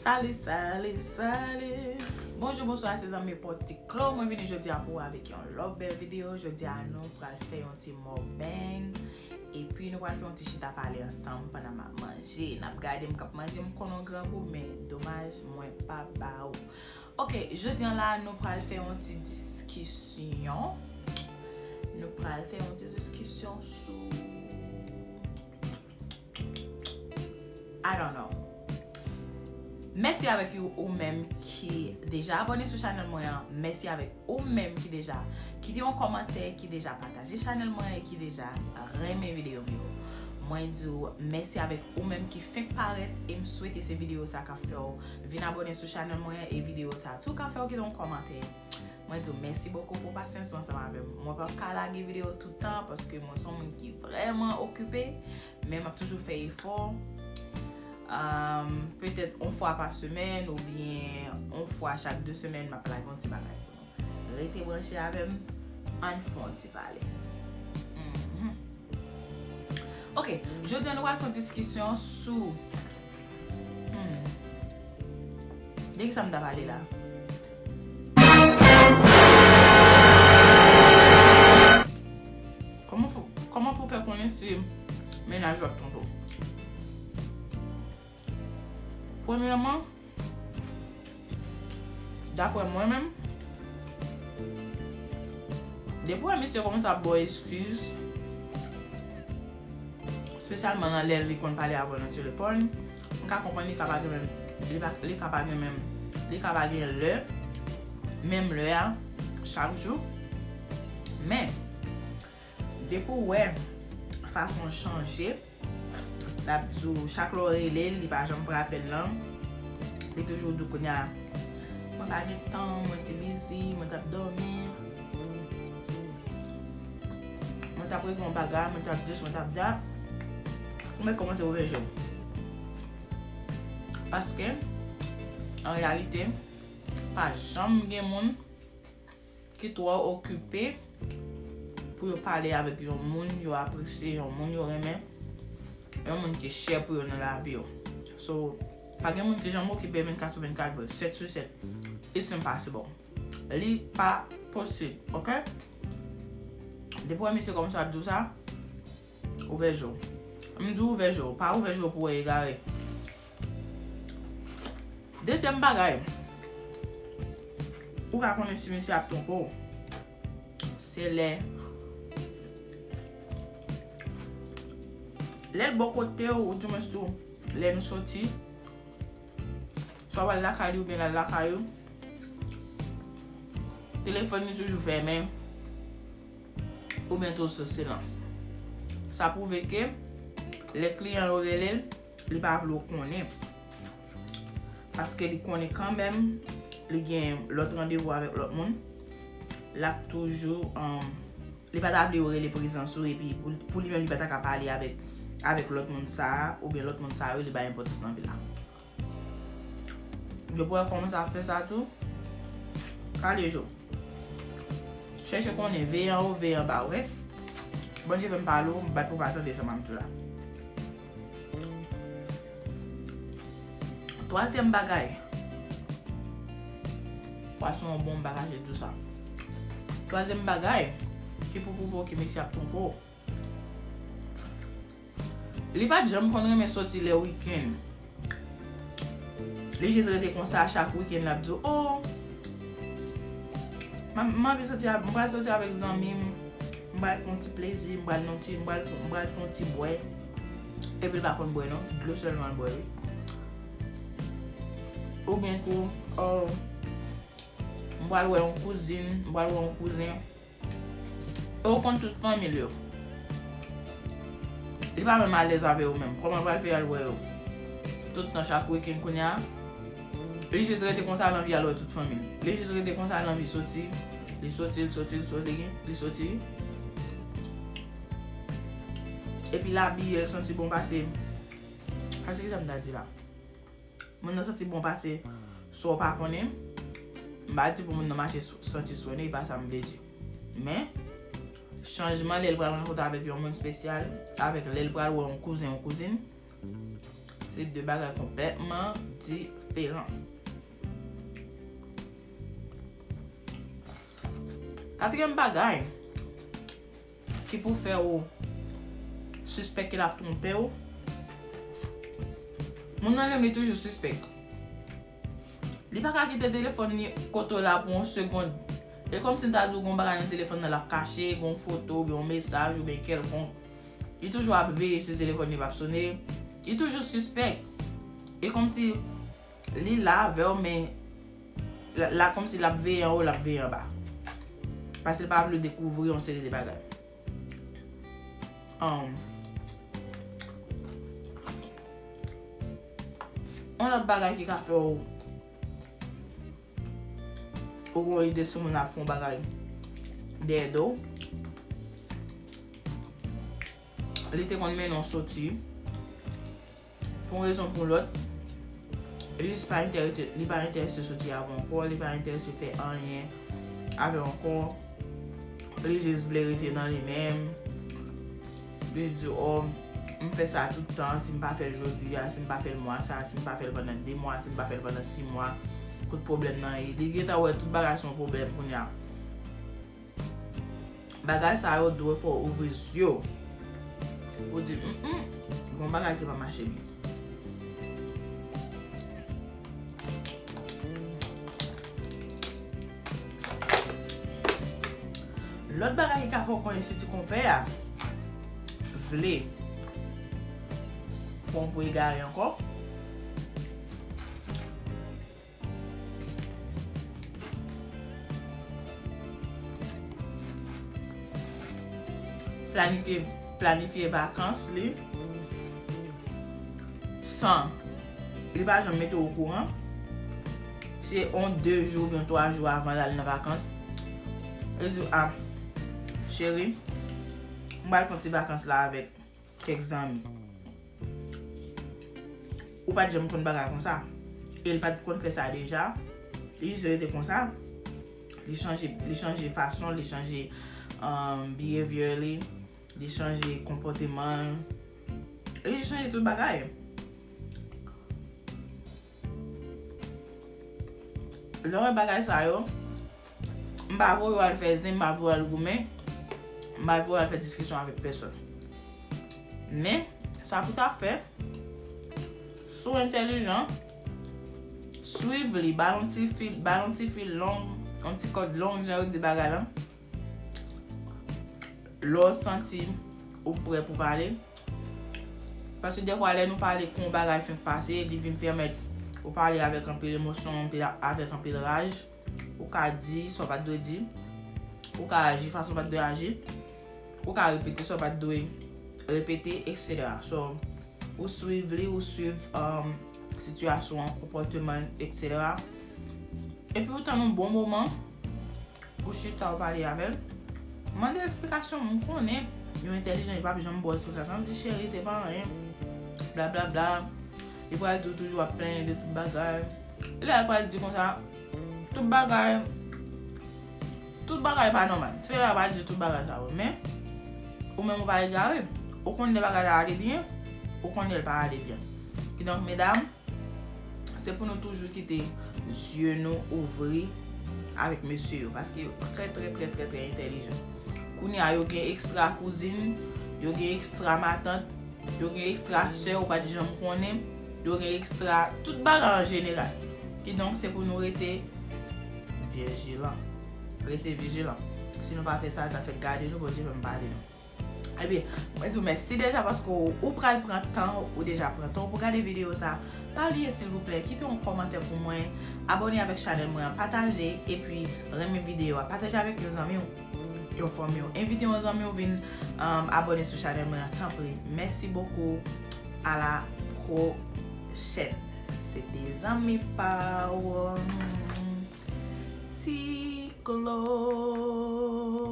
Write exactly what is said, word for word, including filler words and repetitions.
Salut, salut, salut. Bonjou, bonswa, se zanmi Pòti Klo. Mwen vini jodi a pou avèk yon lòt bèl videyo. Jodi a nou pral fè yon ti mukbang. Epi nou pral fè yon ti chita pale ansanm pandan m ap manje. N ap gade m k ap manje, m konn yon grangou, men domaj, mwen pa ba ou. Ok, jodi a la, nou pral fè yon ti diskisyon. Nou pral fè yon ti diskisyon sou I don't know. Mèsi avèk ou, ou menm ki deja abòne sou chanèl mwen an. Mèsi avèk ou menm ki deja kite yon kòmantè, ki deja pataje chanèl mwen e ki deja renmen videyo m yo. Mwen di w mèsi avèk ou menm ki fenk parèt e m swete se videyo sa k ap fè w vin abòne sou chanèl mwen e videyo sa tou k ap fè w kite yon kòmantè. Mwen di w mèsi bokou pou pasyans ou ansanm avè m. Mwen p ap ka lage videyo tout tan paske mwen se yon moun ki vrèman okipe. Men m ap toujou fè efò. Petèt yon fwa pa semèn oubyen yon fwa chak de semèn, m ap lage yon ti bagay pou nou. Rete branche avè m, ann fè yon ti pale. Mhm. Ok, jodi a nou pral fè yon diskisyon sou, hmm, de ki sa m ta pale la? Kòman fè, kòman pou fè konnen si mennaj ou ap twonpe w? Premyèman, daprè mwen menm, depi w wè misye kòmanse ap ba w eskiz, espesyalman nan lè li konn pale avè w nan telefòn, m ka konprann li ka pa gen menm, li pa, li ka pa gen menm, li ka pa gen lè, menm lè a, chak jou. Men, depi w wè fason l chanje, l ap di w, chak lè w rele l, li pa janm pran apèl lan, li toujou di w kounye a, mwen pa gen tan, mwen te bizi, mwen t ap dòmi, mwen t ap regle yon bagay, mwen t ap dis, mwen t ap dat, ou mèt kòmanse ouvè je w. Paske, an reyalite, pa janm gen moun ki twò okipe pou yo pale avèk yon moun yo apresye, yon moun yo renmen, yon moun ki chè pou yo nan lavi yo. So, pa gen moun ki janm okipe vennkat sou vennkat vre, sèt sou sèt. It's impossible. Li pa posib, ok? Depi w wè misye kòmanse ap di w sa, ouvè je w. M di w ouvè je w, pa ouvè je w pou w egare. Dezyèm bagay, ou ka konnen si misye ap twonpe w, se lè, lè l bò kote w, oudimwens tou, lè nou soti, swa w al lakay li oubyen l al lakay ou, telefòn li toujou fèmen, oubyen tou sou silans. Sa pwouve ke lè kliyan yo rele l, li pa vle w konnen. Paske li konnen kanmenm li gen lòt randevou avèk lòt moun. L ap toujou, um, li pa ta vle yo rele prezans ou, epi pou, pou li menm, li pa ta ka pale avèk, avèk lòt moun sa a, oubyen lòt moun sa yo, li bay enpòtans nan vi l la. Depi w wè kòmanse ap fè sa tou, kale je w. Chèche konnen, veye anwo, veye anba, ok? Bondye fè m pale w, m bat pou w pa tande sa m ap di w la. Twazyèm bagay, pwason an bon, m pa kache di w sa. Twazyèm bagay ki pou pwouve w ke mesye ap twonpe w, li pa t janm konn renmen soti lè wikenn. Li jis rete konsa, chak wikenn l ap di w, "O, m, m anvi soti, m pral soti avèk zanmi m, m pral fè yon ti plezi, m pral nan ti, m pral, m pral fè yon ti bwè." Epi l pa konn bwè non, dlo sèlman l bwè, wi. Oubyen tou, "O, m pral wè yon kouzin, m pral wè yon kouzen." E ou konn tout fanmi l yo. Li pa menm alèz avè yo menm. Kòman l pral fè al wè yo? Tout tan, chak wikenn kounye a, li jis rete konsa, l anvi al wè tout fanmi l. Li jis rete konsa, l anvi soti. Li soti, li soti, li soti, li soti. Epi l abiye, l santi bon pase. Pase ki sa m ta di la? Moun nan santi bon pase sa w pa konnen. M pa di pou moun nan mache sou, santi swene, e pa sa m vle di. Men, chanjman lè l pral rankontre avèk yon moun espesyal, avèk lè l pral wè yon kouzen, yon kouzin, Se de bagay konplètman diferan. Katriyèm bagay ki pou fè w sispèk ke l ap twonpe w, moun nan menm li toujou sispèk. Li pa ka kite telefòn li kote w la pou yon segonn. E kòmsi m ta di w gen yon bagay nan telefòn nan l ap kache, gen yon foto oubyen yon mesaj oubyen kèlkonk. Li toujou ap veye si telefòn li p ap sone. Li toujou sispèk. E kòmsi li la avè w, men la, la kòmsi l ap veye anwo, l ap veye anba. Paske l pa vle dekouvri yon seri de bagay. Um, yon lòt bagay ki ka fè w ou gen yon ide sou moun ap fè yon bagay dèyè do w. Li te konn mennen w soti pou yon rezon pou lòt. Li jis pa enterese, li pa enterese soti avè w ankò, li pa enterese fè anyen avè w ankò. Li jis vle rete nan li menm. Li di, "Oh, m fè sa tout tan, si m pa fè l jodi a, si m pa fè l mwa sa, si m pa fè l pandan de mwa, si m pa fè l pandan sis mwa, kot pwoblèm nan ye?" Li gentan wè tout bagay se yon pwoblèm kounye a. Bagay sa yo dwe fè w ouvri zye w. Ou di, "Mm, mm, gen yon bagay ki pa mache byen." Lòt bagay ki ka fè w konnen si ti konpè a vle pran w pou egare ankò, planifye, planifye vakans li san li pa janm mete w okouran. Se yon de jou oubyen twa jou avan l al nan vakans, li di w, "A, cheri, m pral fè yon ti vakans la avèk kèk zanmi." Ou pa t janm konn bagay konsa. E l pa t konn fè sa deja. Li jis rete konsa. Li chanje, li chanje fason, li chanje, um, behavior li, li chanje konpòteman l. Li jis chanje tout bagay. Lè w wè bagay sa yo, m pa voye w al fè zen, m pa voye w al goumen, m pa voye w al fè diskisyon avèk pèsòn. Men, sa pou ta fè, si w entèlijan, swiv li, ba l yon ti fil, ba l yon ti fil long, yon ti kòd long, jan yo di bagay la. Lè w santi ou prè pou pale, paske dèfwa, lè nou pale kon yon bagay fenk pase, li vin pèmèt ou pale avèk anpil emosyon, anpil, avèk anpil raj. Ou ka di sa w pa t dwe di. Ou ka aji fason w pa t dwe aji. Ou ka repete sa w pa t dwe repete, etsetera. So, ou swiv li, ou swiv, um, sitiyasyon an, konpòteman l, etsetera. Epi ou tann yon bon moman, ou chita, ou pale avè l. Mande l eksplikasyon, m konnen yo entèlijan, yo p ap janm ba w eksplikasyon. Di, "Cheri, se pa anyen, bla, bla, bla." Li pral di w toujou w ap plenyen de tout bagay. Lè l pral di konsa, tout bagay, tout bagay pa nòmal. Se lè l pral di tout bagay sa yo. Men, ou menm ou pa egare. Ou konn lè bagay la ale byen, ou konn lè l pa ale byen. Kidonk, medam, se pou nou toujou kite zye nou ouvri avèk mesye yo, paske yo trè, trè, trè, trè, trè entèlijan. Kounye a, yo gen ekstra kouzin, yo gen ekstra matant, yo gen ekstra sè ou pa t janm konnen, yo gen ekstra tout bagay an jeneral. Kidonk, se pou nou rete vijilan. Rete vijilan. Si nou pa fè sa, sa fèk gade nou, Bondye fè m pale nou. Ebyen, mwen di w mèsi deja paske w, ou pral pran tan, ou deja pran tan w pou gade videyo sa. Pa bliye, silvouplè, kite yon kòmantè pou mwen, abòne avèk chanèl mwen an, pataje, epi renmen videyo a. Pataje avèk yon zanmi w, yon fanmi w. Envite yon zanmi w vin, um, abòne sou chanèl mwen an, tanpri. Mèsi bokou. A la pwochèn. Se te zanmi pa w, Ti Klo.